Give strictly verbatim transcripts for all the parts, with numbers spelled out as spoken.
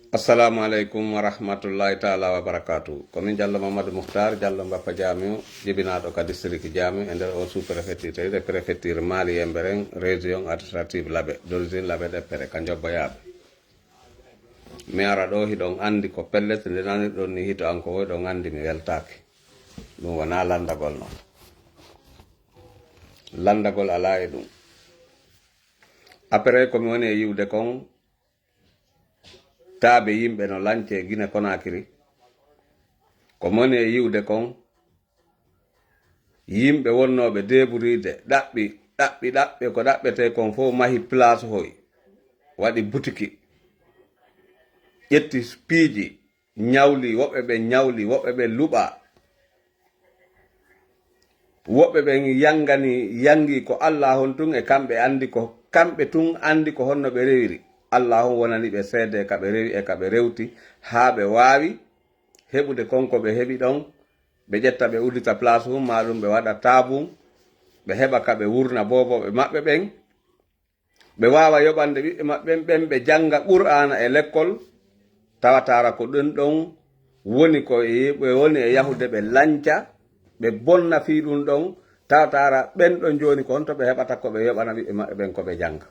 Assalamu aleykum wa rahmatullahi taala wa barakatuh. Ko min Jallo Mamadou Mouhtar, Jallo Mbappa Jaamiu, jibinaaɗo ka district Jaamiu e nder on sous-préfecture, tawi e préfecture Mali Yemberen, région administrative Labe, d'origine Labe Deppere, ka Njobboyaaɓe. Mi ara ɗo, hiɗon anndi ko pellet, nde nanirɗon ni hito an ko, hiɗon anndi mi weltaaki. Ɗum wonaa lanndagol non. Lanndagol alaa e ɗum. Après ko mi woni e yi'ude kon, taabe yimɓe no lance Gine Konakiri. Ko mi woni e yi'ude kon, yimɓe wonnooɓe deeburiide, ɗaɓɓi, ɗaɓɓi, ɗaɓɓe, ko ɗaɓɓetee kon fof mahi place hoy, waɗi butiki, ƴetti piiji, ñawli, woɓɓe ɓen ñawli, woɓɓe ɓen luɓa. Woɓɓe ɓen yangani, yangi ko Allah on tun e kamɓe andi ko, kamɓe tun andi ko honno ɓe rewiri. Allah on wonani ɓe seede ka ɓe rewi e ka ɓe rewti, haa ɓe waawi heɓude kon ko ɓe heɓi ɗon. Ɓe ƴetta ɓe uddita place mum, maa ɗum ɓe waɗa taabum, ɓe heɓa ka ɓe wurna boobooɓe maɓɓe ɓen. Ɓe waawa yoɓande ɓiɓɓe maɓɓe ɓen, ɓen ɓe jannga Qur'aana e lekkol, tawataara ko ɗum ɗon woni ko e, ɓe woni e yahude ɓe lanca, ɓe bonna fii ɗum ɗon, tawataara ɓen ɗon jooni ko honto ɓe heɓata ko ɓe yoɓana ɓiɓɓe maɓɓe ɓen ko ɓe jannga.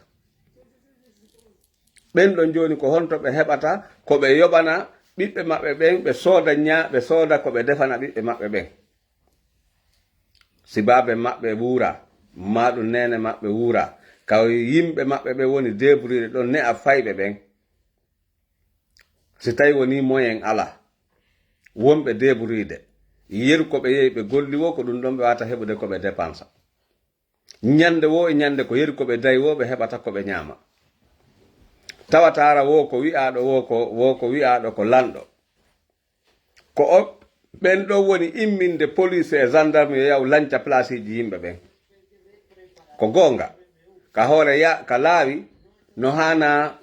Ɓen ɗon jooni ko honto ɓe heɓata ko ɓe yoɓana ɓiɓɓe maɓɓe ɓen, ɓe sooda ñaa-, ɓe sooda ko ɓe defana ɓiɓɓe maɓɓe ɓen. Si baabe maɓɓe wuura, maa ɗum neene maɓɓe wuura, ka yimɓe maɓɓe ɓe woni débrouillé ɗon ne'a fayɓe ɓen. Si tawi woni moyen ala, wonɓe débrouillé, yeru ko ɓe yehi ɓe golli wo, ko ɗum ɗon ɓe wata heɓude ko ɓe dépensa. Ñande wo e ñande ko yeru ko ɓe dayi wo, ɓe heɓata ko ɓe ñaama. Tawataara wo ko wi'aaɗo, wo ko, wo ko wi'aaɗo ko lanɗo. Ko o, ɓen ɗon woni imminde police e gendarme yo yaw lanca placeji yimɓe ɓen. Ko goonga. Ka hoore ya, ka laawi, no haana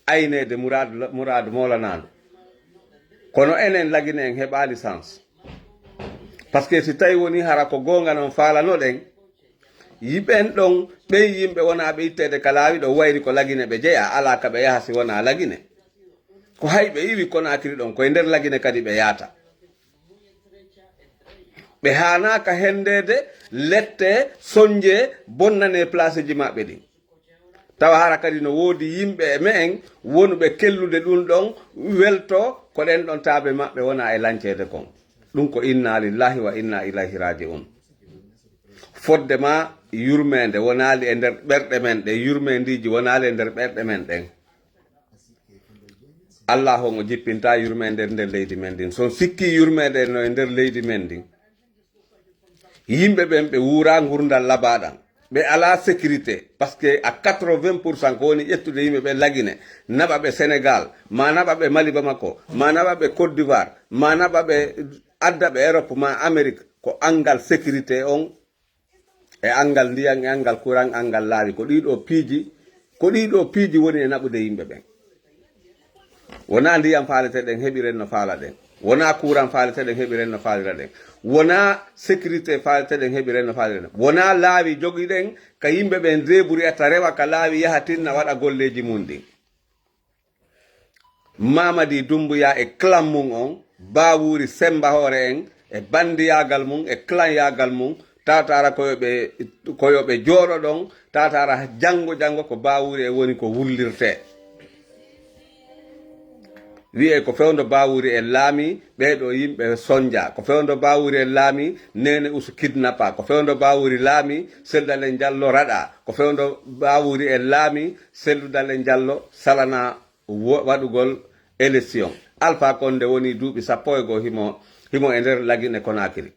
ayneede muraadu, muraadu moolanaandu. Kono enen Lagine en heɓaali sens. Parce que si tawi woni hara ko goonga non faalanoɗen, yiɓen ɗon ɓen yimɓe wonaa ɓe itteede ka laawi ɗo wayri ko Lagine ɓe jeya, alaa ka ɓe yaha si wonaa Lagine. Ko hay ɓe iwi Konakiri ɗon, koye nder Lagine kadi ɓe yaata. Ɓe haanaaka hendeede, lette, sonje, bonnane placeji maɓɓe ɗin. Tawa hara kadi no woodi yimɓe e me'en wonuɓe kellude ɗum ɗon, welto ko ɗen ɗon taabe maɓɓe wona e lanceede kon. Ɗum ko inna lillahi wa inna ilayhi raji'un. Fodde ma yurmeende wonaali e nder ɓerɗe men ɗen, yurmeendiiji wonaali e nder ɓerɗe men ɗen. Allah on o jippinta yurmeende nder leydi men ndin. So on sikki yurmeende no e nder leydi men ndin, yimɓe ɓen ɓe wuura ngurdal labaaɗan. Ɓe alaa sécurité, parce que à quatre-vingts pour cent ko woni ƴettude yimɓe ɓen Lagine, naɓa ɓe Sénégal, ma naɓa ɓe Mali Bamako, ma naɓa ɓe Côte d'Ivoire, ma naɓa ɓe adda ɓe Europe, ma Amérique, ko anngal sécurité on, e anngal ndiyan, e anngal kuran, anngal laawi. Ko ɗii ɗoo piiji, ko ɗii ɗoo piiji woni e naɓude yimɓe ɓen. Wonaa ndiyan faaleteɗen heɓiren no faalaɗen. Wonaa kuran faaleteɗen heɓiren no faaliraɗen. Wonaa sécurité faaleteɗen heɓiren no faaliraɗen. Wonaa laawi jogiɗen ka yimɓe ɓen débrouillata rewa ka laawi yaha tinna waɗa golleeji mun ɗin. Mamadi Doumbouya e clan mun on, Bawuri Semba Hoore en, e bandiyaagal mun, e clan yaagal mun, tawataara ko yo ɓe, ko yo ɓe jooɗo ɗon, tawataara janngo, janngo ko Bawuri e woni ko wullirtee. Wi'e ko fewndo Bawuri en laami, ɓee ɗoo yimɓe sonja. Ko fewndo Bawuri en laami, Nene Usu kidnappa. Ko fewndo Bawuri laami, Seldu Dalen Jallo raɗa. Ko fewndo Bawuri en laami, Seldu Dalen Jallo salana wo-, waɗugol élection. Alpha Condé woni duuɓi sappo e goo himo, himo e nder Lagine Conakry.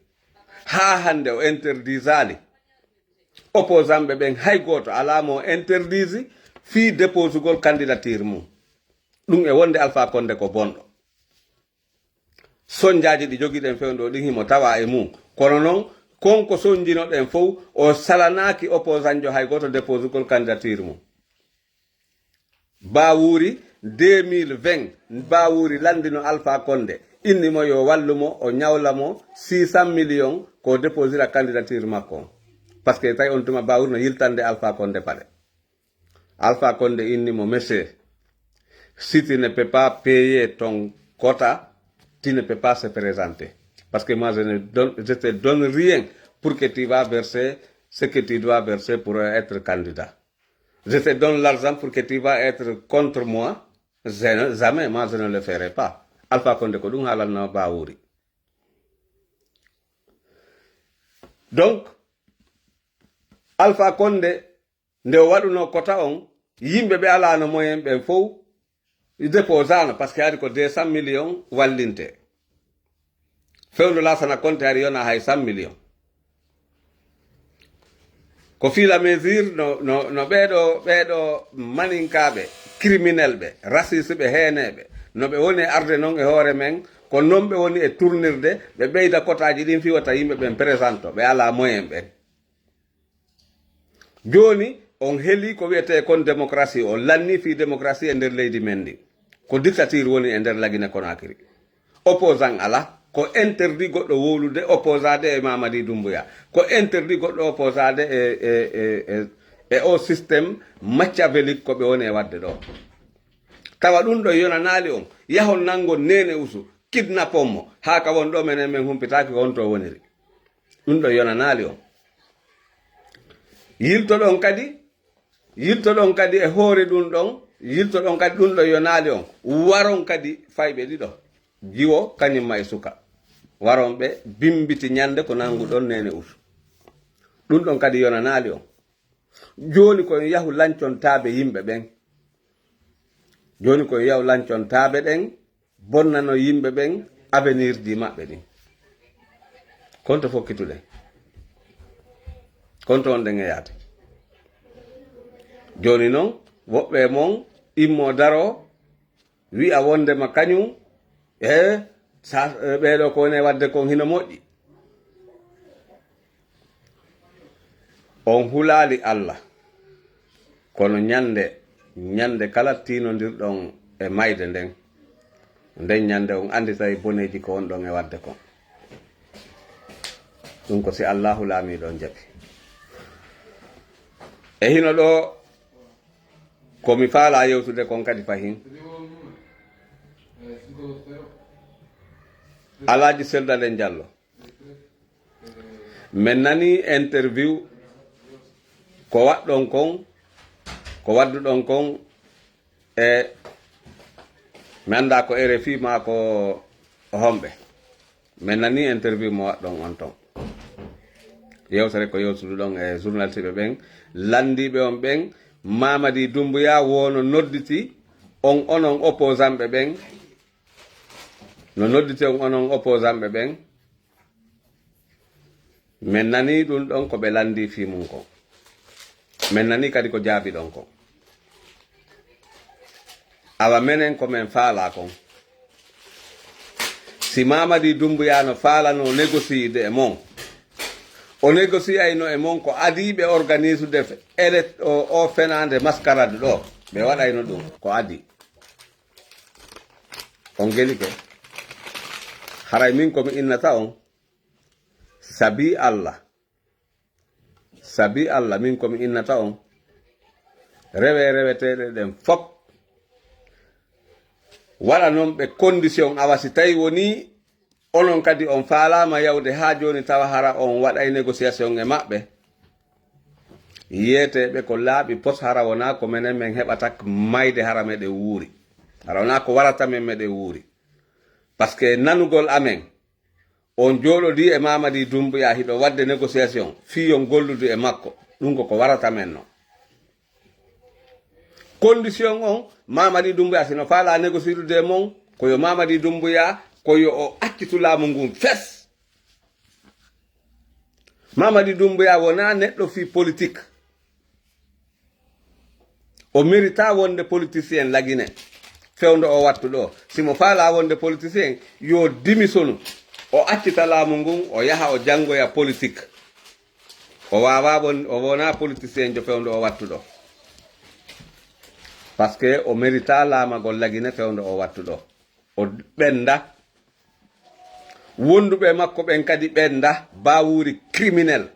Haa hannde o interdisaali opposant ɓe ɓen, hay gooto alaa mo interdisi fii déposugol candidature mum. Ɗum e wonde Alpha Condé ko bonɗo. Sonjaaji ɗi jogiɗen fewndo ɗin himo tawa e mum. Kono non, kon ko sonjinoɗen fow, o salanaaki opposant jo hay gooto déposugol candidature mum. Bawuri deux mille vingt, Bawuri landino Alpha Condé, inni mo yo wallu mo, o ñawla mo six cent millions ko déposira candidature makko on. Parce que tawi on tuma Bawuri no yiltande Alpha Condé paɗe. Alpha Condé inni mo, monsieur, Si tu ne peux pas payer ton quota, tu ne peux pas se présenter. Parce que moi, je ne donne, je te donne rien pour que tu vas verser ce que tu dois verser pour être candidat. Je te donne l'argent pour que tu vas être contre moi. Je ne- jamais, moi, je ne le ferai pas. Alpha Condé ko ɗum haalanno Bawuri. Donc, Alpha Condé, nde o waɗuno kota on, yimɓe ɓe alaano moyen ɓen fow déposano, parce que ari ko deux cent millions wallinte. Fewndo lasana konte ari yona hay cent millions. Ko fii la mesure no, no, no ɓeeɗo, ɓeeɗo maninkaaɓe, criminel ɓe, raciste ɓe, heeneeɓe, no ɓe woni e arde noon e hoore men, ko noon ɓe woni e tournirde, ɓe ɓeyda kotaaji ɗin fii wata yimɓe ɓen présenté, ɓe alaa moyen ɓen. Jooni, on heli ko wiyetee kon démocratie, on lanni fii démocratie e nder leydi men ndi. Ko dictature woni e nder Lagine Conakry. Opposant ala, ko interdit goɗɗo wowlude, opposade e Mamadi Doumbouya. Ko interdit goɗɗo opposade e, e, e, e, e o système machiavélique ko ɓe woni e waɗde ɗo. Tawa ɗum ɗo yonanaali on, yahon nangon Nene Usu, kidnapon mo, haa ka won ɗo menen men humpitaaki ko honto woniri. Ɗum ɗo yonanaali on. Yiltoɗon kadi, yiltoɗon kadi e hoore ɗum ɗon, yiltoɗon kadi ɗum ɗo yonaali on. Waron kadi fayɓe ɗiɗo, jiwo kañum ma e suka. Waron ɓe bimbiti ñande ko nanguɗon Nene Usu. Ɗum ɗon kadi yonanaali on. Jooni ko yahu lancon taabe yimɓe ɓen. Jooni ko yahu lancon taabe ɗen, bonnano yimɓe ɓen avenir ji maɓɓe ɗin. Konto fokkituɗen? Konto on ɗen e yaade? Jooni non, woɓɓe e mon immo daro, wi'a wondema kañum, e sa, e ɓeeɗo ko woni e waɗde kon hino moƴƴi. On hulaali Alla, kono ñande, ñande kala tiinondirɗon e mayde nden, nden ñande on annditay boneeji ko wonɗon e waɗde kon. Ɗum ko si Allaahu Laamiiɗo on jaɓi. E hino ɗo ko mi faalaa yewtude kon kadi fahin. Alaaji Seldalen Jallo. Min nani interview ko waɗɗon kon, ko wadduɗon kon e mi anndaa ko R F I maa ko homɓe. Min nani interview mo waɗɗon on ton. Yewtere ko yewtuduɗon e journaliste ɓe ɓen, lanndiiɓe on ɓen, Mamadi Doumbouya wono nodditi on onon opposant ɓe ɓen, no nodditi on onon opposant ɓe ɓen, min nani ɗum ɗon ko ɓe lanndi fii mum kon. Min nani kadi ko jaabiɗon kon. Awa menen ko min faalaa kon. Si Mamadi Doumbouya no faalano négocier e mon, o négociayno e mon ko adii ɓe organisude fe-, ele-, o, o fenaande mascarade ɗo, ɓe waɗayno ɗum ko adii. On gelike. Haray min ko mi innata on, sabi Alla. Sabi Alla, min ko mi innata on, rewe reweteeɗe ɗen fop, waɗanon ɓe condition, awa si tawi woni onon kadi on faalaama yawde haa jooni, tawa hara on waɗay négociation e maɓɓe, yeeteeɓe ko laaɓi pos, hara wonaa ko menen men heɓata mayde, hara meɗen wuuri, hara wonaa ko warata men meɗen wuuri. Parce que nanugol amen, on jooɗodii e Mamadi Doumbouya hiɗo waɗde négociation fii yon golludu e makko. Ɗum ko ko warata men non. Condition on, Mamadi Doumbouya, si no faalaa négocirude e mon, ko yo Mamadi Doumbouya, ko yo o accitu laamu ngun fes. Mamadi Doumbouya wonaa neɗɗo fii politique. O mérita wonde politicien Lagine fewndo o wattu ɗo. Si mo faalaa wonde politicien, yo dimisonu. O accita laamu ngun, o yaha o janngoya politique. O waawaa won-, o wonaa politicien jo fewndo o wattu ɗo. Parce que o mérita laamagol Lagine fewndo o wattu ɗo. O ɓenda. Wonduɓe e makko ɓen kadi ɓenda. Bawuri criminel.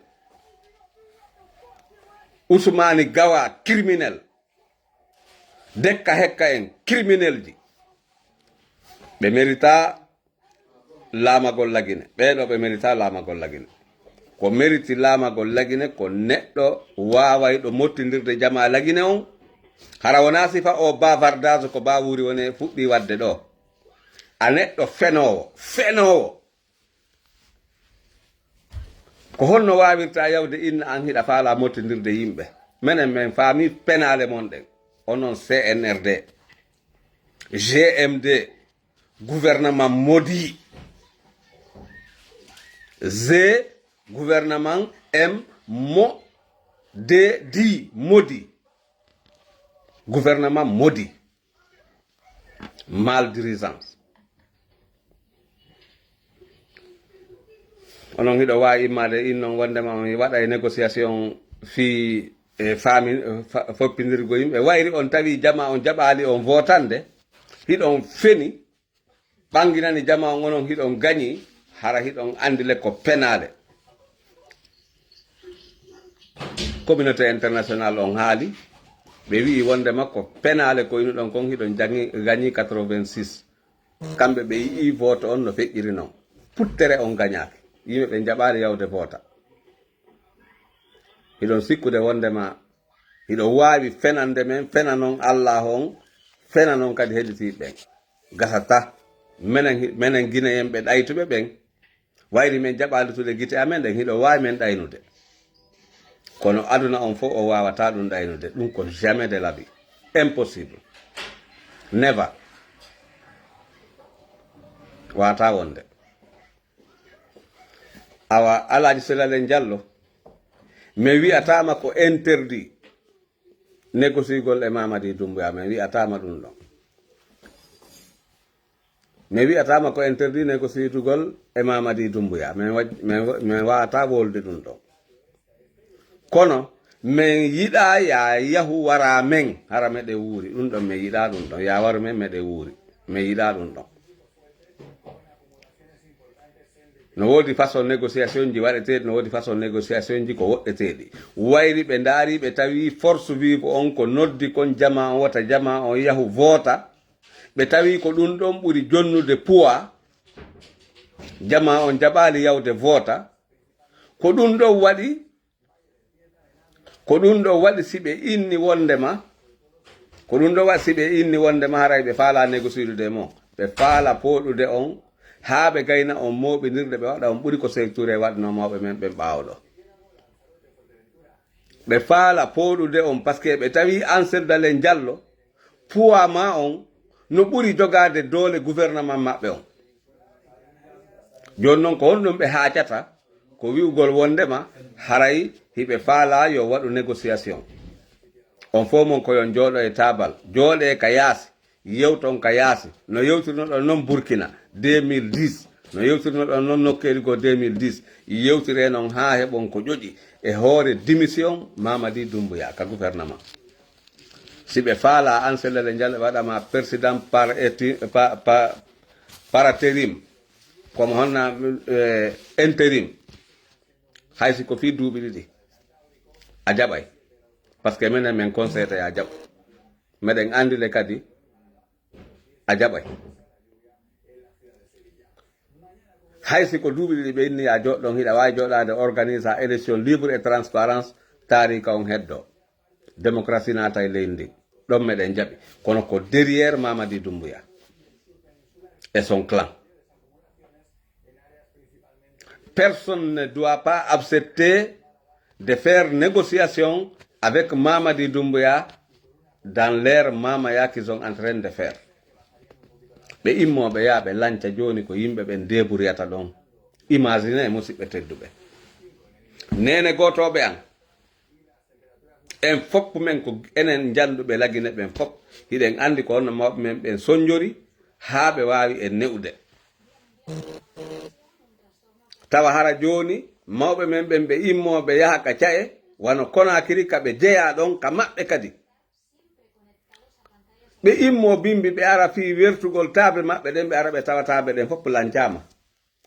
Usmani Gawa criminel. Dekka hekka en, criminelji. Ɓe mérita laamagol Lagine. Ɓee ɗoo ɓe mérita laamagol Lagine. Ko mériti laamagol Lagine ko neɗɗo waawayɗo mottindirde jamaa Lagine on. Hara wonaa sifa o bavardage ko Ba Wuri woni fuɗɗii waɗde ɗoo. A neɗɗo fenoowo, fenoowo. Ko honno waawirta yawde inna an hiɗa faalaa mottindirde yimɓe? Menen men faami penaale mon ɗen. Onon C N R D, G M D, gouvernement maudit. G, gouvernement M, mo, D, D, maudit. Gouvernement maudit. Mal dirigeance. Onon hiɗo waawi immaade innon wondema on waɗa e négociation fii e faami, fa-, foppindirgo yimɓe. Wayri on tawi jama on jaɓaali on votande, hiɗon feni, ɓanginani jama on, onon hiɗon gañi, hara hiɗon andi le ko penaale. Communauté internationale on haali, ɓe wi'i wondema ko penaale ko inuɗon kon hiɗon jangi, gañi quatre-vingt-six. Kamɓe ɓe yi'i vote on no feƴƴiri non. Puttere on gañaaki. Yimɓe ɓe jaɓaali yawde vota. Hiɗon sikkude wondema hiɗo waawi fenande men, fenanon Allah on, fenanon kadi heɗitiiɓe ɓen. Gasata. Menen, menen Gineyen ɓe ɗaytuɓe ɓen. Wayri men jaɓaali tude gite amen ɗen, hiɗo waawi men ɗaynude. Kono aduna on fof o waawata ɗum ɗaynude. Ɗum ko jamais de la vie. Impossible. Never. Waata wonde. Awa, Alaaji Silalen Jallo, mi wi'ataama ko interdit négociegol e Mamadi Doumbouya, mi wi'ataama ɗum ɗon. Mi wi'ataama ko interdit négociegol e Mamadi Doumbouya, min wa-, min wa-, min waawata wolde ɗum ɗon. Kono, min yiɗaa ya yahu wara men, hara meɗe wuuri. Ɗum ɗon min yiɗaa ɗum ɗon. Ya waru men meɗe wuuri. Min yiɗaa ɗum ɗon. No woodi façon négociation ji waɗeteeɗi, no woodi façon négociation ji ko woɗɗeteeɗi. Wayri ɓe ndaari, ɓe tawi force vive on ko noddi kon jama on, wota jama on yahu vota. Ɓe tawi ko ɗum ɗon ɓuri jonnude poids. Jama on jaɓaali yawde vota. Ko ɗum ɗon waɗi, ko ɗum ɗon waɗi si ɓe inni wondema, ko ɗum ɗon waɗi si ɓe inni wondema haray ɓe faala négocier e mon. Ɓe faala pooɗude on haa ɓe gayna on mooɓindirde ɓe waɗa on ɓuri ko Seeku Ture waɗnoo mawɓe men ɓen ɓaawo ɗoo. Ɓe faala pooɗude on, parce que ɓe tawi Ansel Dalen Jallo, poids ma on no ɓuri jogaade doole gouvernement maɓɓe on. Jooni non ko honɗum ɓe haacata? Ko wi'ugol wondema haray hiɓe faala yo waɗu négociation. On fof mon ko yon jooɗo e taabal, jooɗee ka yaasi. Yewton ka yaasi. No yewtirnoɗon non Burkina deux mille dix. No yewtirnoɗon non nokkeeli goo deux mille dix. Yewtire non haa heɓon ko ƴoƴi e hoore démission Mamadi Doumbouya ka gouvernement. Si ɓe faala Ansel Dalen Jallo waɗama président par, par, par intérim, comme honna, eh, intérim, hay si ko fii duuɓi ɗiɗi, a jaɓay. Parce que menen men conseillé a jaɓ. Meɗen andi le kadi a jaɓay. Hay si ko duuɓi ɗiɗi ɓe inni ya joɗɗon, hiɗa waawi joɗaade organisa élection libre et transparence, taarika on heddo. Démocratie naata e leydi ndin. Ɗon meɗen jaɓi. Kono ko derrière Mamadi Doumbouya et son clan. Personne ne doit pas accepter de faire négociation avec Mamadi Doumbouya dans l'ère Mamaya qu'ils sont en train de faire. Ɓe immo ɓe yaa ɓe lanca jooni ko yimɓe ɓen deburiyata ɗon. Imaginez, musidɓe tedduɓe. Neene gootooɓe an, en fof men ko enen njannduɓe Lagine ɓen fof. Hiɗen anndi ko honno mawɓe men ɓen sonjori haa ɓe waawi en ne'ude. Tawa hara jooni mawɓe men ɓen ɓe immo ɓe yaha ka ca'e, wano Konakiri ka ɓe jeyaa ɗon ka maɓɓe kadi. Ɓe immo bimbi ɓe ara fii wertugol taabe maɓɓe ɗen, ɓe ara ɓe tawa taabe ɗen fof lancaama.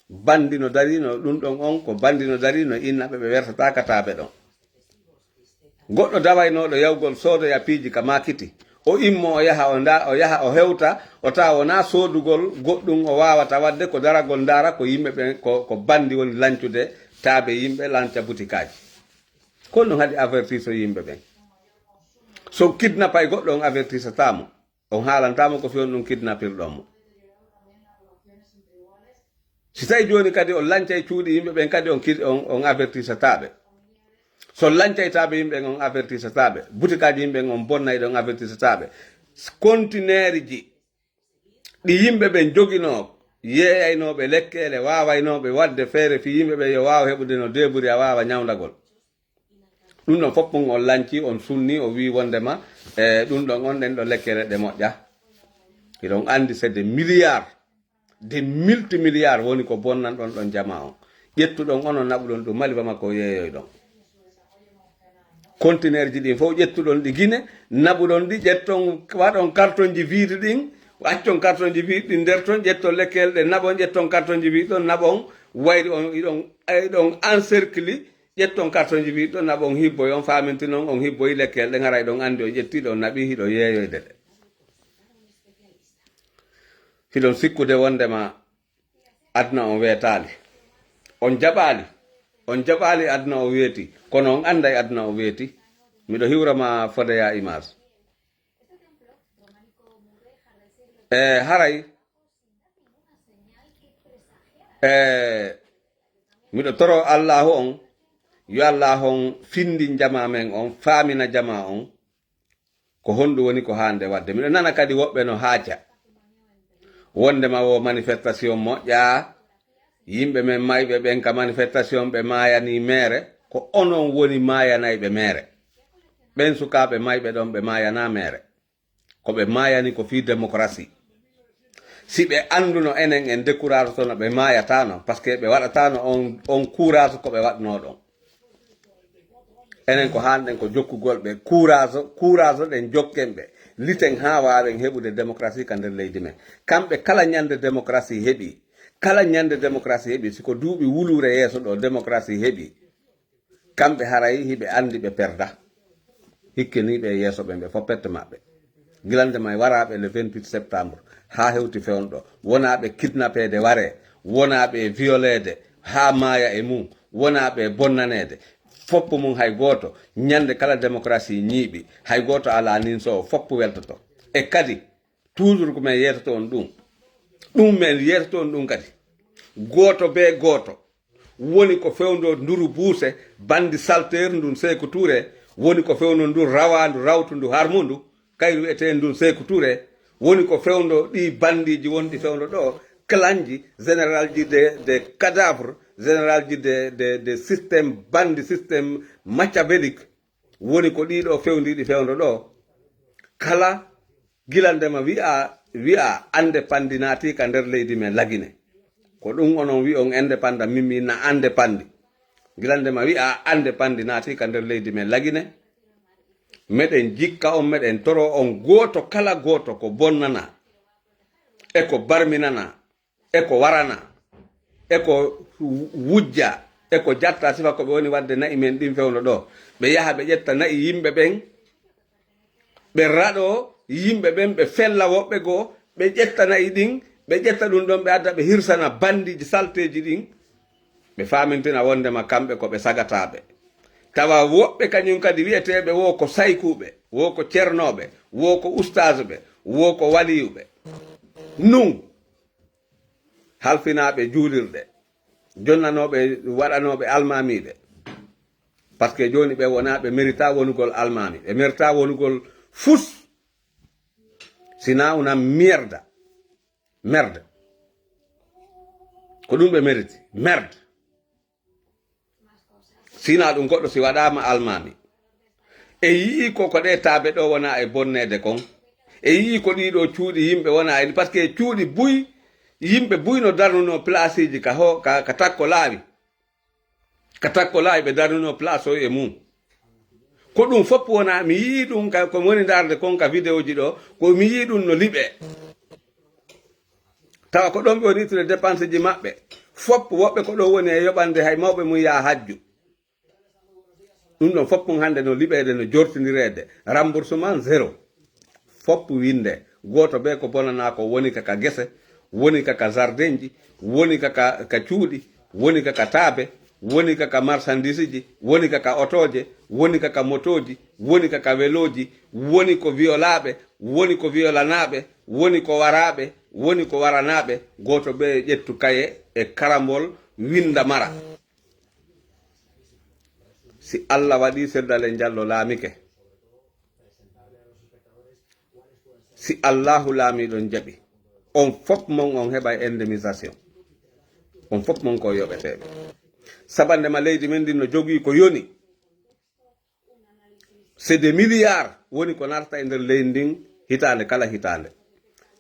Bandi no darino ɗum ɗon on, ko bandi no darino innaɓe ɓe wertata ka taabe ɗon. Goɗɗo dawaynooɗo yawgol soodoya piiji ka maakiti, O immo, o yaha, o nda, o yaha, o hewta, o tawa wona soodugol goɗɗum o waawata waɗde, ko daragol ndaara ko yimɓe ɓen, ko, ko bandi woni lancude taabe yimɓe, lanca butikaaji. Ko ɗum haɗi avertiso yimɓe ɓen. So kidnapay goɗɗo, on avertisata mo. On haalanta mo ko fewndo ɗum kidnapirɗon mo. Si tawi jooni kadi on lancay cuuɗi yimɓe ɓen kadi, on kid-, on, on avertisata ɓe. So on lancay taabe yimɓe ɓen, on avertisata ɓe. Butikaaji yimɓe ɓen, on bonnay ɗe, on avertisata ɓe. Kontineerji ɗi yimɓe ɓen joginoo, yeeyaynooɓe lekkeele, waawaynooɓe waɗde feere fii yimɓe ɓen yo waaw heɓude no deeburi a waawa ñawndagol. Ɗum ɗon fof ɗum on lanci, on sunni, o wii wondema, e, ɗum ɗon on ɗen ɗo lekkere ɗe moƴƴa. Hiɗon anndi c'est des milliards, des multimilliards woni ko bonnan ɗon ɗon jamaa on. Ƴettuɗon onon naɓuɗon ɗum Mali Bamako yeeyoyɗon. Kontineerji ɗin fof ƴettuɗon ɗi Gine, naɓuɗon ɗi, ƴetton, waɗon kartonji viide ɗin, accon kartonji viide ɗin nder ton, ƴetton lekkele ɗe naɓon, ƴetton kartonji viide ɗon naɓon, wayri on, iɗon, iɗon encercle, ƴetton kartonji viide ɗon naɓon hibboy, on faamintinon, on hibboyi lekkele ɗen, haray ɗon anndi on ƴetti ɗon naɓi, hiɗon yeeyoyde ɗe. Hiɗon sikkude wondema aduna on weetaali. On jaɓaali. On jaɓaali aduna on weeti. Kono on annday aduna on weeti. Miɗo hiwra ma fodde ya image. E haray, e, miɗo toro Allaahu on, yo Allaahu on findin jamaa men on, faamina jamaa on, ko honɗum woni ko haande waɗde. Miɗo nana kadi woɓɓe no haaca wondema wo manifestation moƴƴa, yimɓe men mayɓe ɓen ka manifestation ɓe maayani meere, ko onon woni maayanayɓe meere. Ɓen sukaaɓe mayɓe ɗon ɓe maayana meere. Ko ɓe maayani ko fii démocratie. Si ɓe annduno enen en découragetono ɓe maayatano, parce que ɓe waɗatano on, on courage ko ɓe waɗno ɗon. Enen ko haanɗen ko jokkugol ɓe courage, courage ɗen jokken ɓe. Liten haa waawen heɓude démocratie ka nder leydi men. Kamɓe kala ñande démocratie heɓi, kala ñande démocratie heɓi, si ko duuɓi wuluure yeeso ɗo démocratie heɓi, kamɓe haray hiɓe anndi ɓe perda. Hikkeniiɓe e yeeso ɓen ɓe fof pette maɓɓe. Gilande may waraaɓe le vingt-huit septembre, haa hewti fewndo, wonaaɓe kidnapeede waree, wonaaɓe violeede, haa maaya e mum, wonaaɓe bonnaneede. Foppu mum hay gooto, ñande kala démocratie ñiiɓi, hay gooto alaa nin so foppu weltoto. E kadi, toujours ko men yeetoto on ɗum. Ɗum men yeetoto on ɗum kadi. Gooto bee gooto. Woni ko fewndo nduru buuse, bandi salteer ndun Seeku Tuure, woni ko fewndo ndu rawaandu rawtundu harmundu, kayru wi'etee ndun Seeku Tuure, woni ko fewndo ɗi bandiiji wonɗi fewndo ɗo, clanji, généralji de, de cadavre, généralji de, de, de système bandi, système machiavélique, woni ko ɗiɗo fewndiiɗi fewndo ɗo. Kala gila ndema wi'a, wi'a ande pandi naati ka nder leydi men Lagine. Ko ɗum onon wi'on indépendant, min mi na ande pandi. Gila ndema wi'a ande pandi naati ka nder leydi men Lagine. Meɗen jikka on, meɗen toro on gooto kala gooto ko bonnana, e ko barminana, e ko warana, e ko wujja, e ko jatta sifa ko ɓe woni wadde na'i men ɗin fewndo ɗo. Ɓe yaha ɓe ƴetta na'i yimɓe ɓen, ɓe raɗo yimɓe ɓen, ɓe fella woɓɓe goo, ɓe ƴetta na'i ɗin, ɓe ƴetta ɗum ɗon, ɓe adda ɓe hirsana bandiiji salteeji ɗin, ɓe faamintina wondema kamɓe ko ɓe sagataaɓe. Tawa woɓɓe kañum kadi wi'eteeɓe wo ko saykuuɓe, wo ko cernooɓe, wo ko ustaazuɓe, wo ko waliyuɓe. Nun, halfinaaɓe juulirɗe, jonnanooɓe, waɗanooɓe almaamiiɓe. Parce que jooni ɓe wonaa ɓe mérita wonugol almaami, ɓe mérita wonugol fus, sina una mierda, merde. Ko ɗum ɓe mériti, merde. Sina ɗum goɗɗo si waɗaama almaami. E yi'i ko, ko ɗe taabe ɗo wona e bonneede kon. E yi'i ko ɗiɗo cuuɗi yimɓe wona e, parce que cuuɗi buy, yimɓe buy no darnuno placeji ka ho-, ka, ka takko laawi. Ka takko laawi ɓe darnuno place o e mum. Ko ɗum fof wona, mi yi'i ɗum ka, ko mi woni ndaarde kon ka vidéo ji ɗo, ko mi yi'i ɗum no liɓe. Tawa ko ɗon ɓe woni ittude dépense ji maɓɓe. Fof woɓɓe ko ɗo woni e yoɓande hay mawɓe mum yaa hajju. Ɗum ɗon fof ɗum hannde no liɓeede, no jortindireede. Remboursement zéro. Fof winde. Gooto bee ko bonanaa ko, woni ka ka gese, woni ka ka jardinji, woni ka ka, ka cuuɗi, woni ka ka taabe, woni ka ka marchandiseji, woni ka ka otooje, woni ka ka motooji, woni ka ka welooji, woni ko wiyolaaɓe, woni ko wiyolanaaɓe, woni ko waraaɓe, woni ko waranaaɓe. Gooto bee ƴettu kaye e karambol, winda mara. Si Allah waɗi Seydou Dalein Diallo laamike, si Allahu laamiiɗo jaɓi, on fof mon on heɓay indemnisation. On fof mon ko yoɓeteeɓe. Saɓande ma leydi men ndin no jogii ko yoni. C'est des milliards woni ko narta e nder leydi ndin hitaande kala hitaande.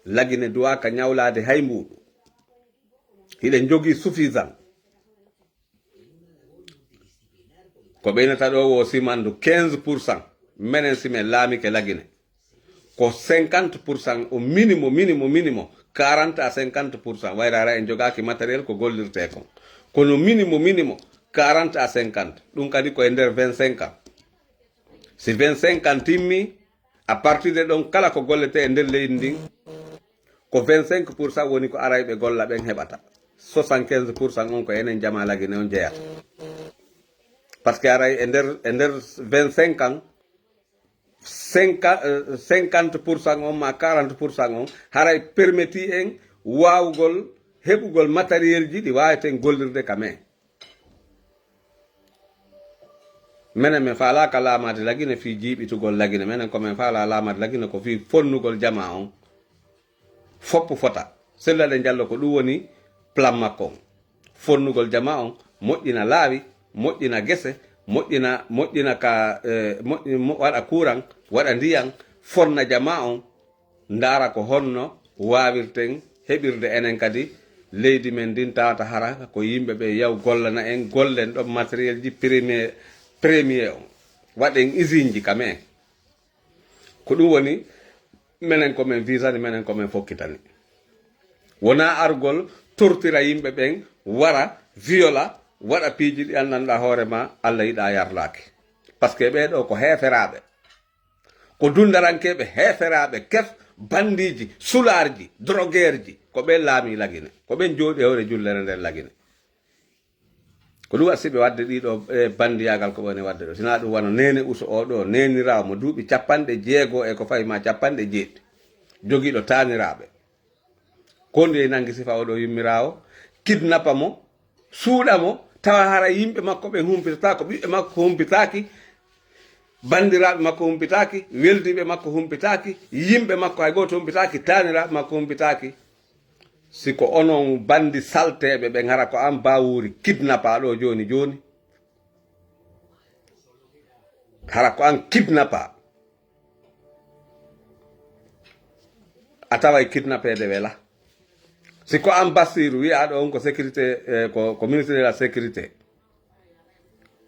Lagine duwaaka ñawlaade hay mbuuɗu. Hiɗen jogii suffisant. Ko ɓeynata ɗo wo simandu quinze pour cent. Menen si men laamike Lagine, ko cinquante pour cent, au minimum, minimum, minimum, quarante à cinquante pour cent. Wayra ara en jogaaki matériel ko gollirtee kon. Kono minimum, minimum, quarante à cinquante. Ɗum kadi ko e nder vingt-cinq ans. Si vingt-cinq ans timmi, à partir de ɗon, kala ko golletee e nder leydi ndin, ko vingt-cinq pour cent woni ko arayɓe golla ɓen heɓata. Soixante-quinze pour cent on ko enen jamaa Lagine on jeyata. Par ce que aray e nder, e nder vingt-cinq ans, cinquante, euh, cinquante pour cent on ma quarante pour cent on, haray permetti en waawugol heɓugol matériel ji ɗi waaweten gollirde ka men. Menen, men faalaaka laamaade Lagine fii jiiɓitugol Lagine. Menen, ko men faalaa laamaade Lagine ko fii fonnugol jamaa on. Foppu fota. Seydou Dalein Diallo, ko ɗum woni plan makko on. Fonnugol jamaa on, moƴƴina laawi, moƴƴina gese, moƴƴina, moƴƴina ka, eh, moƴƴi-, mo-, waɗa kuuran, waɗa ndiyan, fonna jamaa on, ndaara ko honno waawirten heɓirde enen kadi leydi men ndin, tawata hara ko yimɓe ɓe yaw gollana en, gollen ɗon matériel ji premier, premier on, waɗen usine ji ka men. Ko ɗum woni menen ko men visani, menen ko men fokkitani. Wonaa argol tortira yimɓe ɓen, wara, viola, waɗa piiji ɗi anndanɗaa hoore ma, Allah yiɗaa yarlaaki. Par ce que ɓee ɗoo ko heeferaaɓe. Ko dunndarankeeɓe, heeferaaɓe, kef, bandiiji, sulaarji, drogeerji. Ko ɓeen laamii Lagine. Ko ɓeen jooɗi e hoore jullere nder Lagine. Ko ɗum waɗi si ɓe waɗde ɗii ɗoo, e, banndiyaagal ko ɓe woni waɗde ɗoo. Sinaa ɗum wano Neene Uso oo ɗoo, neeniraawo mo duuɓi capanɗe jeego e ko fawi maa capanɗe jeeɗiɗi. Jogiiɗo taaniraaɓe. Ko ndu e nanngi sifa oo ɗoo yummiraawo, kidnapa mo, suuɗa mo, tawa hara yimɓe makko ɓen humpitataako, ɓiɓɓe makko humpitaaki, banndiraaɓe makko humpitaaki, weldiiɓe makko humpitaaki, yimɓe makko hay gooto humpitaaki, taaniraaɓe makko humpitaaki. Si ko onon banndi salteeɓe ɓen, hara ko an Bawuri kidnapaa ɗoo jooni jooni. Hara ko an kidnapaa. A taway kidnapeede wela. Si ko an Bassirou wiyaaɗo on ko sécurité, eh, ko, ko ministre de la sécurité.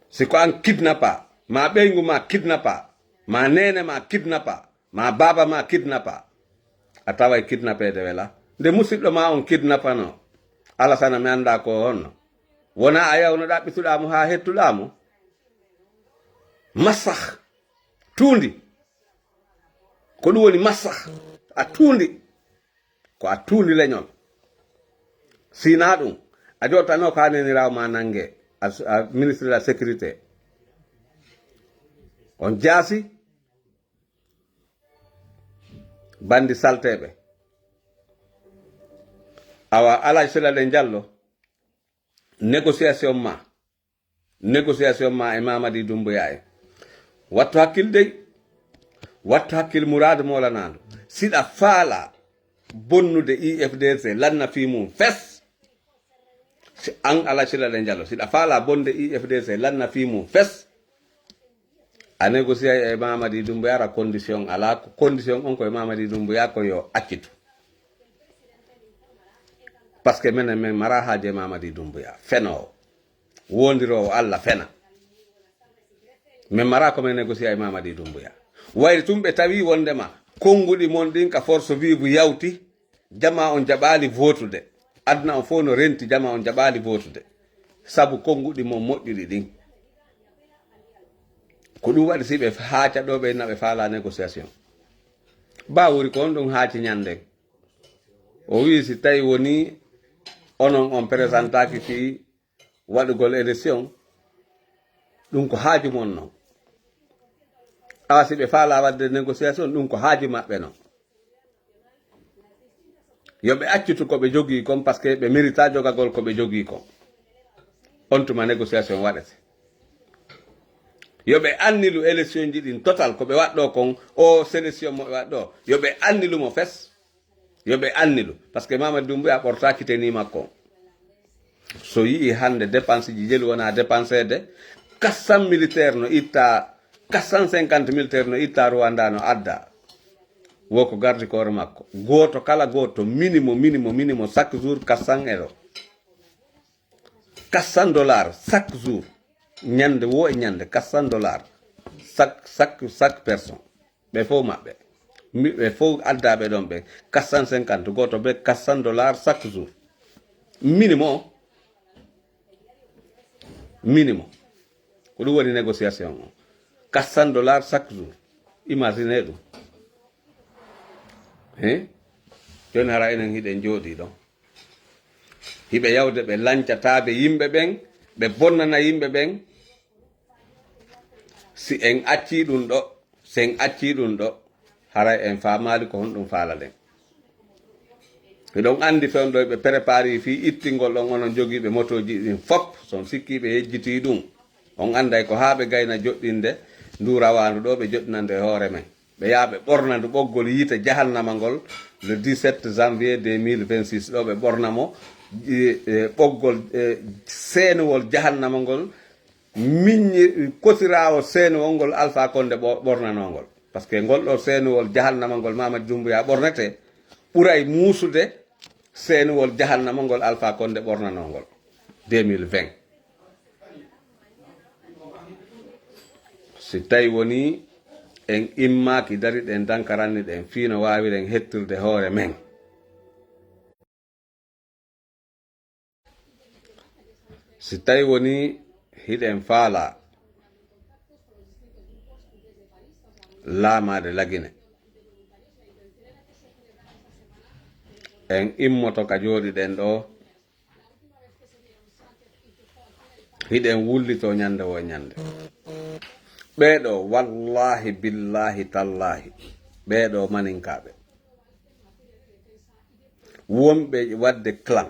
Si ko an kidnapaa, ma ɓeyngu ma kidnapaa, ma neene ma kidnapaa, ma baaba ma kidnapaa, a taway kidnapeede wela. Nde musidɗo ma on kidnapanoo, Alasana, mi anndaa ko honno. Wonaa a yaw no ɗaɓɓituɗaa mo haa hettuɗaa mo? Masah. Tuundi. Ko ɗum woni masah. A tuundi. Ko a tuundi leñol. Sinaa ɗum, a jottano ko haa neeniraawo ma nannge, a, a ministre de la sécurité. On jaasi, banndi salteeɓe. Awa, Alhaji Sila Ɗen Jallo, négociation ma, négociation ma e Mamadi Doumbouya en. Wattu hakkil dey. Wattu hakkil, Mourad Moolanaandu. Siɗa faala bonnude I F D C, lanna fii mum fes. Si an Alhaji Sila Ɗen Jallo, siɗa faala bonde I F D C, lanna fii mum fes. A négocier e Mamadi Doumbouya, ara condition alaa. Ko condition on ko e Mamadi Doumbouya ko yo accitu. Par ce que menen, men mara haaje Mamadi Doumbouya. Fenoowo. Wondiroowo Allah fena. Men mara ko men négocier e Mamadi Doumbouya. Wayri tun ɓe tawi wondema konnguɗi mon ɗin ka Force Vive yawti, jamaa on jaɓaali votude. Aduna on fof no renti, jamaa on jaɓaali votude. Sabu konnguɗi mon moƴƴuɗi ɗin. Ko ɗum waɗi si ɓe haaca ɗo ɓe naɓe faala négociation. Ba wuri ko on ɗum haaci ñande. O wi'i si tawi woni onon on présentaki fii waɗugol élection, ɗum ko haaju mon non. Awa si ɓe faalaa waɗde négociation, ɗum ko haaju maɓɓe non. Yo ɓe accitu ko ɓe jogii kon, parce que ɓe mérita jogagol ko ɓe jogii kon. On tuma négociation waɗete. Yo ɓe annilu élection ji ɗin total ko ɓe waɗɗo kon, o sélection mo ɓe waɗɗo. Yo ɓe annilu mo fes. Yo ɓe annilu. Parce que Mamadou Doumbouya ɓorta kiteni makko on. So yi'i hannde dépense ji jeli wona dépensede, quatre cents militaire no itta, quatre cent cinquante militaire no itta Rwanda no adda. Wo ko gardi koore makko. Gooto kala gooto, minimum, minimum, minimum, chaque jour quatre cents euros. Quatre cents dollars chaque jour. Ñande wo e ñande, quatre cents dollars. Chaque, chaque, chaque personne. Ɓe fof maɓɓe. Mi-, ɓe fof addaaɓe ɗon ɓe. Quatre cent cinquante, gooto ɓe quatre cents dollars chaque jour. Minimum. Minimum. Ko ɗum woni négociation o. Quatre cents dollars chaque jour. Imaginez ɗum. Hein? Jooni hara enen hiɗen jooɗii ɗon. Hiɓe yawde ɓe lancataaɓe yimɓe ɓen, ɓe bonnana yimɓe ɓen. Si en accii ɗum ɗo, si en accii ɗum ɗo, haray en faamaali ko honɗum faalaɗen. Hiɗon anndi fewndo ɓe prépari fii ittingol ɗon onon jogiiɓe motooji ɗin fop, so on sikkii ɓe yejjitii ɗum. On annday ko haa ɓe gayna joɗɗinde ndu rawaandu ɗo ɓe joɗɗinande e hoore men. Ɓe yaha ɓe ɓorna ndu ɓoggol yiite jahannama ngol le dix-sept janvier deux mille vingt-six ɗo ɓe ɓorna mo, e, e, ɓoggol, e, seenuwol jahannama ngol, miññi-, kotiraawo seenuwol ngol Alpha Condé ɓo-, ɓornanoo ngol. Parce que ngol ɗo seenuwol jahannama ngol Mamadou Doumbouya ɓornete ɓuray muusude seenuwol jahannama ngol Alpha Condé ɓornanoo ngol deux mille vingt. Si tawi woni en immaaki dariɗen dankaranni ɗen fii no waawiren hettirde hoore men. Si tawi woni hiɗen faalaa laamaade Lagine, en immoto ka jooɗiɗen ɗo, hiɗen wullitoo ñande woo ñande. Ɓee ɗoo, wallaahi, billaahi, tallaahi, ɓee ɗoo maninkaaɓe. Wonɓe waɗde clan,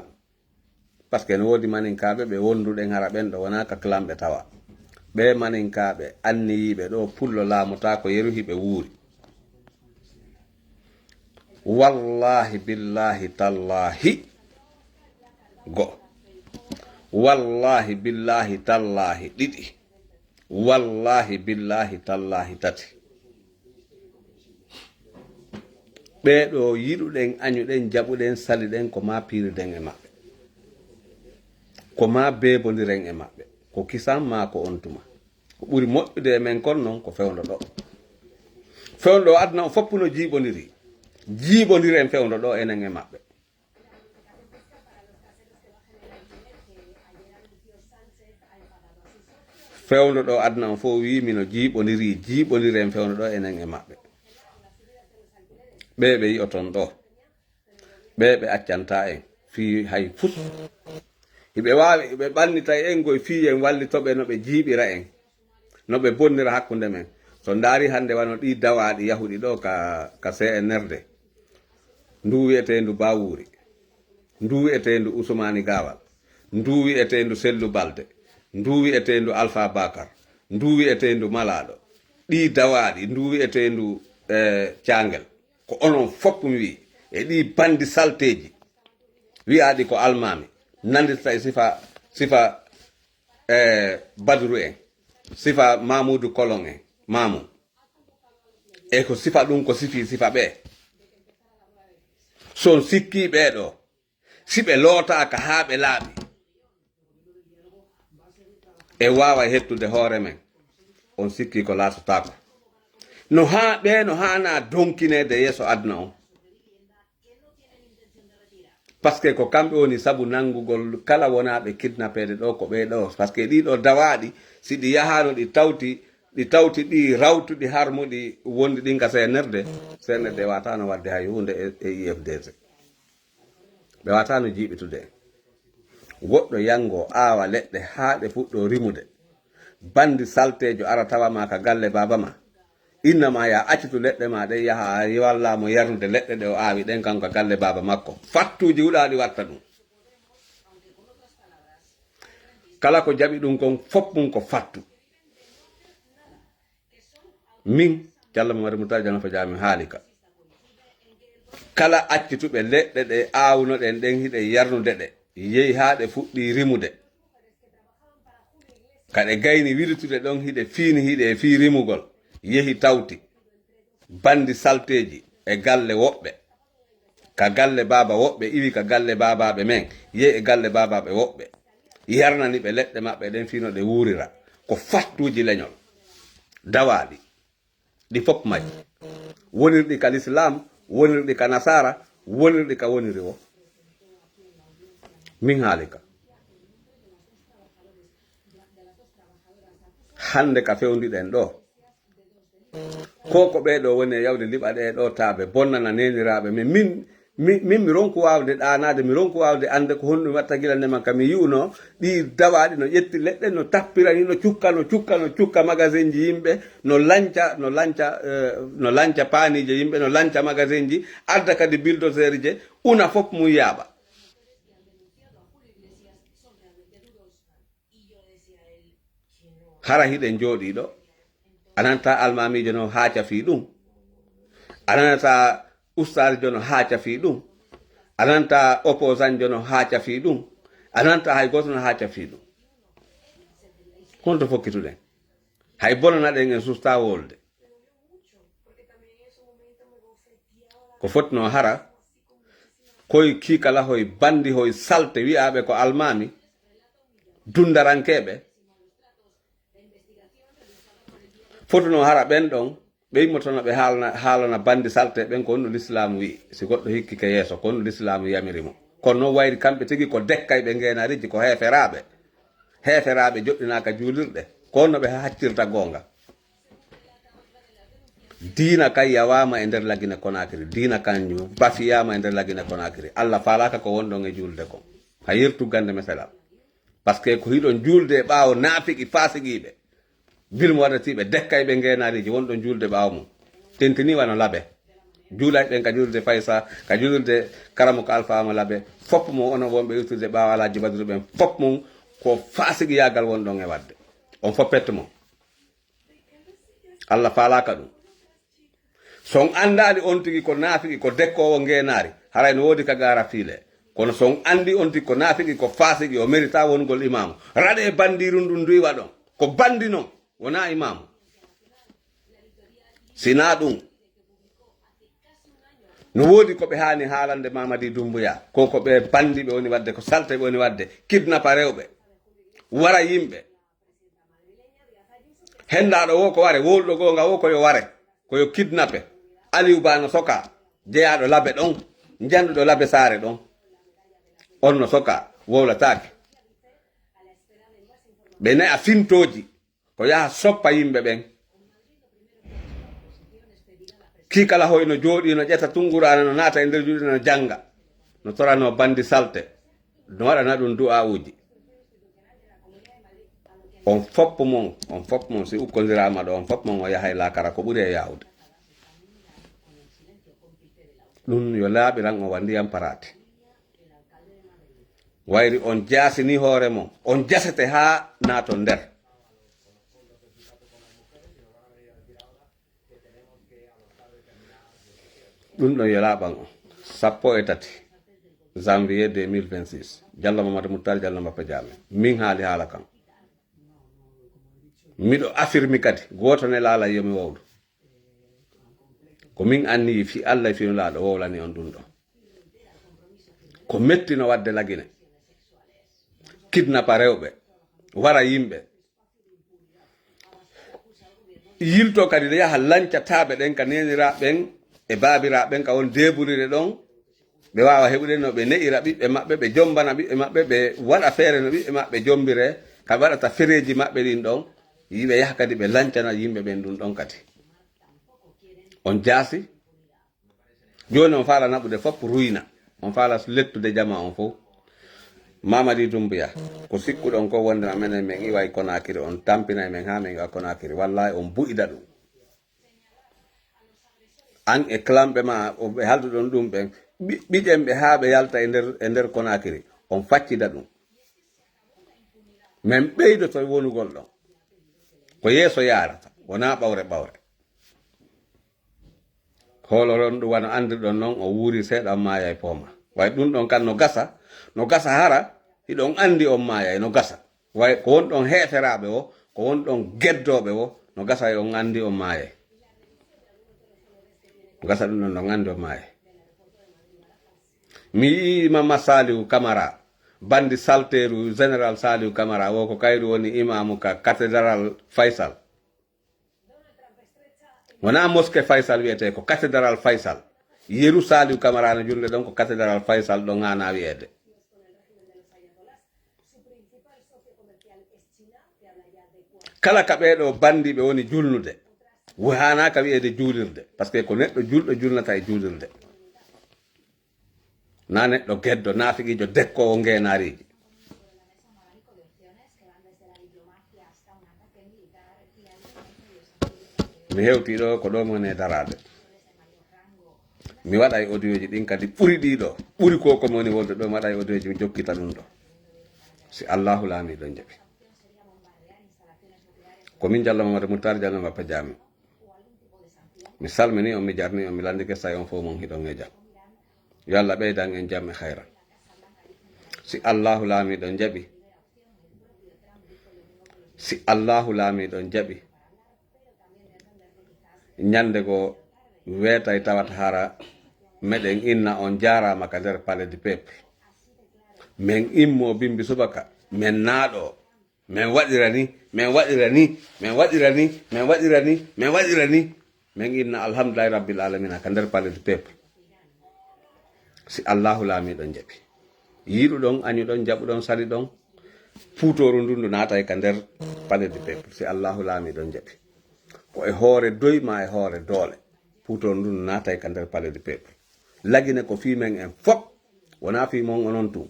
parce que no woodi maninkaaɓe ɓe wonduɗen hara ɓen ɗo wonaa ka clan ɓe tawa. Ɓee maninkaaɓe anniyiiɓe ɗo pullo laamotaako yeru hiɓe wuuri. Wallaahi, billaahi, tallaahi, go. Wallaahi, billaahi, tallaahi, ɗiɗi. Wallaahi, billaahi, tallaahi, tati. Ɓee ɗoo yiɗuɗen, añuɗen, jaɓuɗen, saliɗen, ko maa piiriden e maɓɓe. Ko maa beebondiren e maɓɓe. Ko kisan maa ko on tuma. Ko ɓuri moƴƴude e men kon non ko fewndo ɗo. Fewndo ɗo aduna on fof no jiiɓondiri. Jiiɓondiren fewndo ɗo enen e maɓɓe. Fewndo ɗo aduna on fof wii mino jiiɓondiri, jiiɓondiren fewndo ɗo enen e maɓɓe. Ɓee ɓe yi'oton ɗo. Ɓee ɓe accanta en fii hay fus. Hiɓe waawi, hiɓe ɓannita en goy fii en wallitoɓe no ɓe jiiɓira en, no ɓe bonnira hakkunde men. So ndaari hannde wano ɗii dawaaɗi yahuɗi ɗo ka, ka C N R D, ndu wi'eteendu Bawuri, ndu wi'eteendu Usumani Gawal, ndu wi'eteendu Sellu Balde, ndu wi'eteendu Alpha Bakar, ndu wi'eteendu Malaaɗo, ɗii dawaaɗi, ndu wi'eteendu, eh, Caangel. Ko onon fof mi wi'i, e ɗii bandi salteeji, wi'aaɗi ko almaami, nandirta e sifa, sifa, eh, Badru en, sifa Mamuudu Kolon en, Maamu. E ko sifa ɗum ko sifi sifa ɓe. So on sikkii ɓee ɗo, si ɓe lootaaka haa ɓe laaɓi, e waawa hettude hoore men, on sikki ko laasotaako. No haa ɓee no haanaa donkineede yeeso aduna on. Parce que ko kamɓe woni sabu nanngugol kala wonaaɓe kidnappeede ɗo ko ɓee ɗo. Parce que ɗii ɗo dawaaɗi, si ɗi yahaano ɗi tawti ɗi tawti ɗi rawtuɗi harmuɗi wondi ɗin ka C N R D, C N R D wataano wadde hay huunde e, e U F D C. Ɓe wataano jiiɓitude en. Woɗɗo yango aawa leɗɗe haa ɗe fuɗɗo rimude. Bandi salteejo ara tawa ma ka galle baaba ma. Inna ma ya accitu leɗɗe ma ɗe yaha a walla mo yarnude leɗɗe ɗe o aawi ɗen kanko ka galle baaba makko. Fattuuji huɗaaɗi watta ɗum. Kala ko jaɓi ɗum kon fop mum ko fattu. Min, Calla Mamadu Mutari Janafa Jaami haali ka. Kala accituɓe leɗɗe ɗe aawunoɗen ɗen hiɗe yarnude ɗe, yehi haa ɗe fuɗɗi rimude. Ka ɗe gayni wilitude ɗon hiɗe fiini hiɗe e fii rimugol, yehi tawti bandi salteeji e galle woɓɓe. Ka galle baaba woɓɓe iwi ka galle baabaaɓe men, yehi e galle baabaaɓe woɓɓe. Yarnani ɓe leɗɗe maɓɓe ɗen fii no ɗe wuurira. Ko fattuuji leñol. Dawaaɗi. Ɗi fof majji. Wonirɗi ka lislaam, wonirɗi ka nasaara, wonirɗi ka woniri o. Min haali ka. Hannde ka fewndiɗen ɗo. Ko ko ɓee ɗo woni e yawde liɓa ɗee ɗo taabe, bonnana neeniraaɓe. Min, min, min, min mi ronku waawde ɗaanaade, mi ronku waawde annde ko honɗum watta gila neman ka mi yi'uno ɗi dawaaɗi no ƴetti leɗɗe, no tappira ni, no cukka, no cukka, no cukka magasinji yimɓe, no lanca, no lanca, eh, no lanca paaniije yimɓe, no lanca magasinji, adda kadi bulldozer je, una fof mum yaaɓa. Hara hiɗen jooɗii ɗo. A nanta almaamiijo no haaca fii ɗum. A nanta ustaasjo no haaca fii ɗum. A nanta opposantjo no haaca fii ɗum. A nanta hay gooto no haaca fii ɗum. Honto fokkituɗen? Hay bonanaɗen en susta wolde. Ko fotno hara, koy kiikalahoy, bandihoy, salte, wi'aaɓe ko almaami, dundarankeeɓe. Fotuno hara ɓen ɗon, ɓe immotono ɓe haalna, haalana bandi salte ɓen ko honno lislaamu wi'i. Si goɗɗo hikkike yeeso, ko honno lislaamu yamiri mo. Kono non wayri kamɓe tigi ko dekkay ɓe ngeenaariji, ko heeferaaɓe. Heeferaaɓe joɗɗinaaka juulirɗe, ko honno ɓe haccirta goonga. Diina kan yawaama e nder Lagine Konakiri. Diina kan bafiyaama e nder Lagine Konakiri. Allah faalaaka ko wonɗon e juulde kon. Ha yertu gande meselal. Parce que ko hiɗon juulde e ɓaawo naafiki faasigiiɓe. Bilmo waɗatiiɓe dekkay ɓe ngeenaariji wonɗon juulde ɓaawo mum. Tentini wano labe. Juulay ɓen ka juulde Faysa, ka juulde Karamo ka Alfa Ama Labe. Fop mum onon wonɓe yewtude ɓaawo Alaaji Badru ɓen. Fop mum ko faasigiyaagal wonɗon e waɗde. On fop pettu mum. Allah faalaaka ɗum. So on anndaali on tigi ko naafiki, ko dekkoowo ngeenaari, haray no woodi ka gaara fiile. Kono so on anndi on tigi ko naafiki, ko faasiki, o mérita wonugol imaamu. Raɗe e banndiiru ndun nduy waɗon. Ko banndi non, wonaa imaamu. Sinaa ɗum, no woodi ko ɓe haani haalande Mamadi Dumbuya. Ko ko ɓe banndi ɓe woni waɗde, ko salte ɓe woni waɗde, kidnapa rewɓe, wara yimɓe. Henndaɗo wo ko ware, wowluɗo goonga wo ko yo ware, ko yo kidnape. Aliou Ba no soka, jeyaaɗo Labe ɗon, jannduɗo Labe Saare ɗon. On no soka, wowlataake. Ɓe ne'a fintooji, ko yaha soppa yimɓe ɓen. Kii kala hoyno jooɗii, no ƴetta tunnguraana, no naata e nder juuɗe, no jannga, no torano banndi salte, no waɗana ɗum du'aa'uuji. On foppo mon, on foppo mon, si ukkondiraama ɗo, on foppo mon o yahay laakara ko ɓuri e yaawde. Ɗum yo laaɓiran on wa ndiyam paraati. Wayri on jaasini hoore mon, on jasete haa naaton nder. Ɗum ɗon yo laaɓan on. Sappo e tati janvier deux mille vingt-six. Jallo Mamadou Moutar Jallo Mbappé Diame. Min haali haala kan. Miɗo affirmi kadi, gooto ne laala yo mi wowlu. Ko min anniyi fi Allah e fi Nulaaɗo wowlani on ɗum ɗo. Ko metti no waɗde Lagine. Kidnapa rewɓe, wara yimɓe. Yilto kadi ɗo yaha lancataaɓe ɗen ka neeniraaɓe ɓen e baabiraaɓe ɓen ka won deeburire ɗon. Ɓe waawa heɓude no ɓe ne'ira ɓiɓɓe maɓɓe, ɓe jombana ɓiɓɓe maɓɓe, ɓe waɗa feere no ɓiɓɓe maɓɓe jombire, ka ɓe waɗata fereeji maɓɓe ɗin ɗon. Yiɓe yaha kadi ɓe lancana yimɓe ɓen ɗum ɗon kadi. On jaasi. Jooni on faala naɓude fof ruyna. On faala lettude jama on fof. Mamadi Dumbuya, ko sikkuɗon ko wonde ma menen men iway Konakiri, on tampinay men haa men iwa Konakiri. Wallahi on bu'ida ɗum. An e clanɓe ma, o ɓe halduɗon ɗum ɓen, ɓi-, ɓiƴen ɓe haa ɓe yalta e nder, e nder Konakiri. On faccida ɗum. Men ɓeydoto wonugol ɗon. Ko yeeso yaarata, wonaa ɓawre ɓawre. Hooloron ɗum wano anndirɗon non, o wuuri seeɗa, on maayay pooma. Way ɗum ɗon kan no gasa, no gasa hara, hiɗon anndi on maayay, no gasa. Way ko won ɗon heeferaaɓe o, ko won ɗon geddooɓe o, no gasa on anndi on maayay. No gasa ɗum ɗon, no anndi on maayay. Mi yi'i Mama Saliou Camara, bandi salteeru Général Saliou Camara, wo ko kayru woni imaamu ka Cathédrale Faysal. Wonaa mosquée Faysal wiyetee, ko Cathédrale Faysal. Yeru Saliou Camara no julde ɗon, ko Cathédrale Faysal ɗon haana wiyeede. Kala ka ɓee ɗoo banndiiɓe woni julnude, wo haanaa ka wiyeede juulirde, parce que ko neɗɗo julɗo julnata e juulirde. Naa neɗɗo geddo, naafiqiijo, dekkoowo ngeenaariiji. Mi hewtii ɗoo, ko ɗoo mi woni e daraade. Mi waɗay audio ji ɗin kadi ɓuri ɗii ɗoo, ɓuri ko ko mi woni wolde ɗoo, mi waɗay audio ji, mi jokkita ɗum ɗoo. Si Allaahu Laamiiɗo jaɓi. Ko min Jallo Mamadu Muttar Jallo Mappa Jaami. Mi salmini on, mi jarni on, mi landike say on fof mon hiɗon e jam. Yo Allah ɓeydan en jam e hayra. Si Allaahu Laamiiɗo jaɓi, si Allaahu Laamiiɗo jaɓi, ñande goo weetay tawata hara meɗen inna on jaaraama ka nder Palais du Peuple. Men immoo bimbi subaka, men naaɗoo. Men waɗira ni, men waɗira ni, men waɗira ni, men waɗira ni, men waɗira ni. Men inna alhamdulillahi rabbil alamina ka nder Palais du Peuple. Si Allaahu Laamiiɗo jaɓi. Yiɗuɗon, añuɗon, jaɓuɗon, saliɗon, puutooru ndun ndu naatay ka nder Palais du Peuple. Si Allaahu Laamiiɗo jaɓi. Ko e hoore doy maa e hoore doole. Puutooru ndun ndu naatay ka nder Palais du Peuple. Lagine ko fii men en fop. Wonaa fii mon onon tun.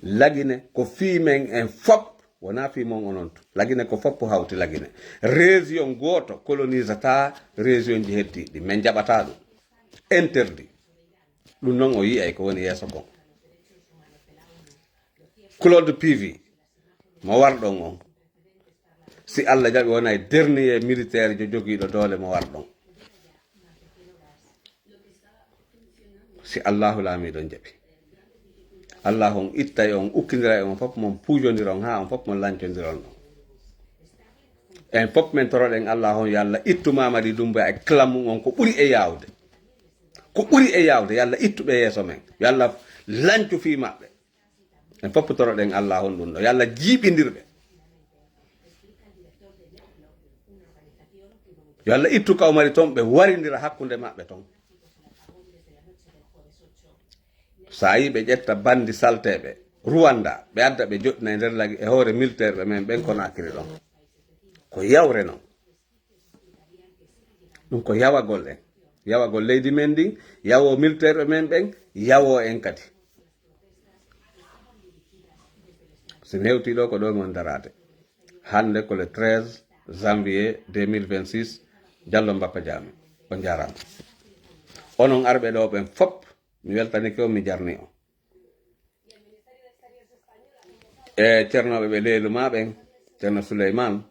Lagine ko fii men en fop, wonaa fii mon onon tun. Lagine ko fop hawti Lagine. Région gooto colonisata région ji heddiiɗi. Men jaɓataa ɗum. Interdit. Ɗum non o yi'ay ko woni yeeso kon. Claude Pivi, mo warɗon on. Si Allah jaɓi, wonay dernier militaire jo jogiiɗo doole mo warɗon. Si Allaahu Laamiiɗo jaɓi. Allah on ittay on, ukkindiray on fop, mon puujondiron haa on fop mon lancondiron ɗon. En fop men toroɗen Allah on, yo Allah ittu Mamadi Dumbuya e clan mum on ko ɓuri e yaawde. Ko ɓuri e yaawde, yo Allah ittu ɓe yeeso men. Yo Allah lancu fii maɓɓe. En fof toroɗen Allah on ɗum ɗo. Yo Allah jiiɓindir ɓe. Yo Allah ittu ka o mari toon, ɓe warindira hakkunde maɓɓe toon. So a yii ɓe ƴetta bandi salteeɓe Rwanda, ɓe adda ɓe joɗɗina e nder lagi e hoore militaire ɓe men ɓen Conakry ɗon. Ko yawre non. Ɗum ko yawagol en. Yawagol leydi men ndin, yawoo militaire ɓe men ɓen, yawoo en kadi. So mi hewtii ɗo, ko ɗo mi woni daraade. Hannde ko le treize janvier deux mille vingt-six, Jallo Mbappa Jaami. On njaaraama. Onon arɓe ɗo ɓen fop, mi weltanike on, mi jarni on. E ceernooɓe ɓe leelu maa ɓen, Ceerno Suleymaan,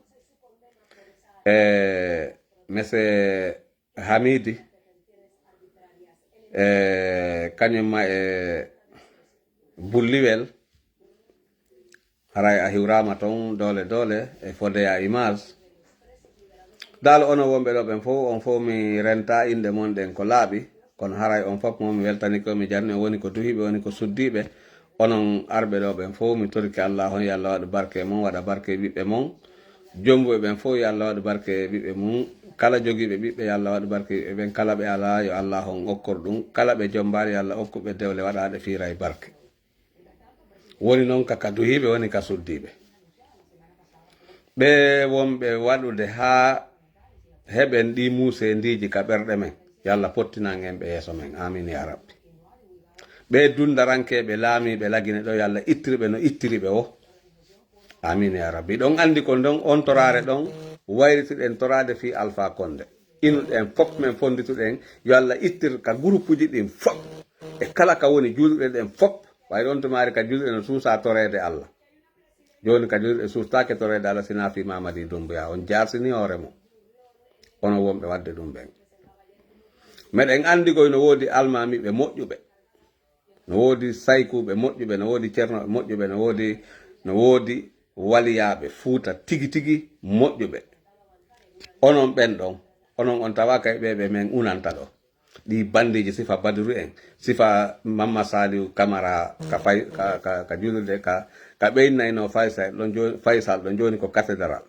e Mese Hamidi, e kañum ma e Bulliwel, haray a hiwraama toon doole doole e Fodeya Image. Daal onon wonɓe ɗo ɓen fof, on fof mi renta inɗe mon ɗen ko laaɓi, kono haray on fof mo mi weltani ko mi jarni, on woni ko duhiiɓe, woni ko suddiiɓe. Onon arɓe ɗo ɓen fof, mi torike Allah on, yo Allah waɗu barke e mon, waɗa barke e ɓiɓɓe mon. Jombuɓe ɓen fof, yo Allah waɗu barke e ɓiɓɓe mum. Kala jogiiɓe ɓiɓɓe, yo Allah waɗu barke e ɓiɓɓe ɓen. Kala ɓe alaa, yo Allah on okkor ɗum. Kala ɓe jombaali, yo Allah okku ɓe dewle waɗaaɗe fiira e barke. Woni noon ka, ka duhiiɓe, woni ka suddiiɓe. Ɓe wonɓe waɗude haa heɓen ɗi muusendiiji ka ɓerɗe men, yo Allah pottinan en ɓe yeeso men. Amin ya Rabbi. Ɓe dundarankeeɓe laamiiɓe Lagine ɗo, yo Allah ittir ɓe no ittiri ɓe o. Amin ya Rabbi. Ɗon anndi ko ndon on toraare ɗon wayritiɗen toraade fii Alfaa Konde. Inuɗen fof men fonndituɗen, yo Allah ittir ka gurupuuji ɗin fof. E kala ka woni juulɓe ɗen fof. Way ɗon to maari ka juulɓe no suusa toreede Allah. Jooni ka juulɓe suustaake toreede Allah sinaa fii Mamadi Dumbuya. On jaarsini hoore mum. Onon wonɓe waɗde ɗum ɓen. Meɗen anndi koy no woodi almaamiiɓe moƴƴuɓe. No woodi saykuuɓe moƴƴuɓe, no woodi ceernooɓe moƴƴuɓe, no woodi, no woodi waliyaaɓe Fuuta tigi tigi moƴƴuɓe. Onon ɓen ɗon, onon on tawaaka e ɓe ɓe men unanta ɗo. Ɗi banndiiji sifa Badru en, sifa Mamma Saliou Camara ka fay, ka, ka, ka julirde, ka, ka ɓeynaynoo Faysal ɗon jooni, Faysal ɗon jooni ko katedral.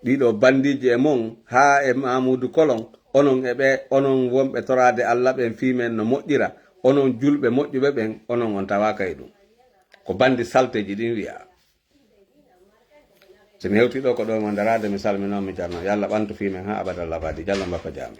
Ɗiɗo banndiiji e mon, haa e Mamuudu Kolon, onon e ɓe, onon wonɓe toraade Allah ɓen fii men no moƴƴira, onon julɓe moƴƴuɓe ɓen, onon on tawaaka e ɗum. Ko banndi salteeji ɗin wi'a. So mi hewtii ɗo ko ɗo mo daraade, mi salminoo, mi jarnoo. Yo Allah ɓantu fii men haa abadal abadi. Jallo mbappa jaami.